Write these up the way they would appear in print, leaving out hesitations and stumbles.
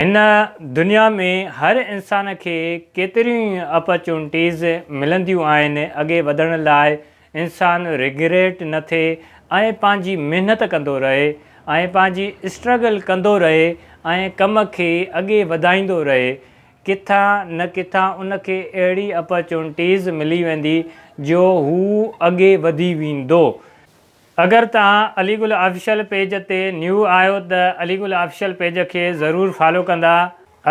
هن دنيا ۾ هر انسان کي ڪيتريون ئي اپرچونٽيز ملنديون آهن اڳي وڌڻ لاء انسان ريگريٽ نه ٿئي ۽ پنهنجي محنت ڪندو رهي ۽ پنهنجي اسٽرگل ڪندو رهي ۽ ڪم کي اڳي وڌائيندو رهي ڪٿان نه ڪٿان ان کي اهڙي اپرچونٽيز ملي ويندي جو هو اڳي وڌي ويندو. اگر توهان علي گل آفيشل پيج تي نيو آهيو ته علي گل آفيشل پيج کي ضرور فالو ڪندا.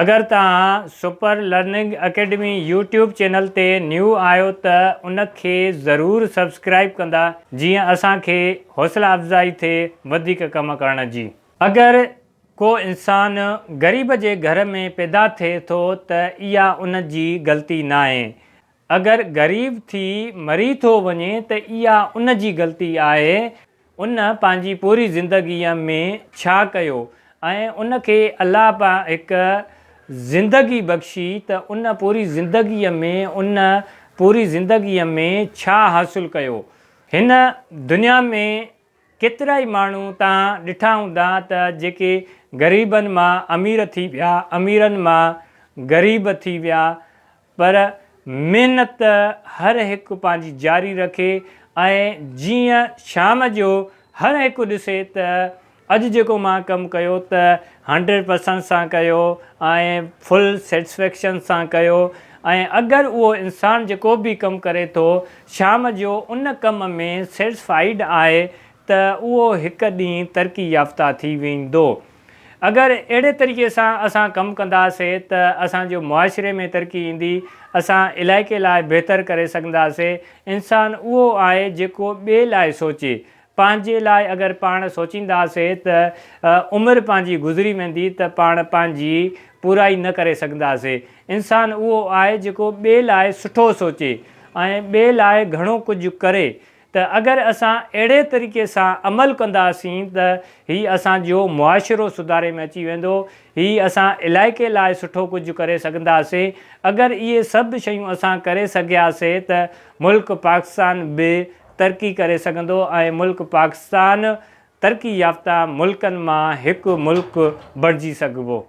اگر توهان super learning academy YouTube channel تي نيو آهيو ته ان کي ضرور سبسڪرائيب ڪندا جيئن اسان کي حوصلا افزائي ٿئي وڌيڪ ڪم ڪرڻ جي. اگر ڪو انسان غريب جي گهر ۾ پيدا ٿئي ٿو ته اها ان جي غلطي ناهي اگر غريب ٿي مري ٿو وڃي ته اها ان جي غلطي آهي، ان پنهنجي پوري زندگيء ۾ ڇا ڪيو ۽ ان کي الله پاڪ هڪ زندگي بخشي ته ان پوري زندگيء ۾ ان پوري زندگيء ۾ ڇا حاصل ڪيو. هن دنيا ۾ ڪيترائي ماڻهو توهان ڏٺا هوندا ته جيڪي غريبن مان امير ٿي ويا، اميرن مان غريب ٿي ويا پر محنت هر هڪ پنهنجي جاري رکي ۽ جيئن شام جو هر هڪ ڏسي ته اڄ جيڪو مان ڪم ڪيو ته هنڊريڊ پرسنٽ سان ڪيو ۽ فل سيٽسفيڪشن سان ڪيو ۽ اگر اهو انسان جيڪو به ڪم ڪري ٿو شام جو ان ڪم ۾ سيٽسفائيڊ آهي ته اهو هڪ ڏينهن ترقي يافته ٿي ويندو. اگر اهڙي طريقي سان اسان ڪم ڪنداسي ته اسان جو معاشري ۾ ترقي ايندي، اسان علائقي لاء بهتر ڪري سگهنداسي. انسان اهو آهي جيڪو ٻئي لاء سوچي. پنهنجي لاء اگر پاڻ سوچينداسي ته عمر پنهنجي گذري ويندي ته پاڻ پنهنجي پورائي نه ڪري سگهنداسي. انسان اهو آهي جيڪو ٻئي لاء سٺو سوچي ۽ ٻئي لاء گهڻو ڪجهه ڪري ته اگر اسان اهڙي طريقي سان عمل ڪنداسين ته هي اسان جو معاشرو سڌاري ۾ اچي ويندو، هي اسان علائقي لاء سٺو ڪجهه ڪري سگهنداسين، اگر اهي سڀ شيون اسان ڪري سگهياسي ته ملڪ پاڪستان به ترقي ڪري سگهندو ۽ ملڪ پاڪستان ترقي يافته ملڪن مان هڪ ملڪ بڻجي سگهبو.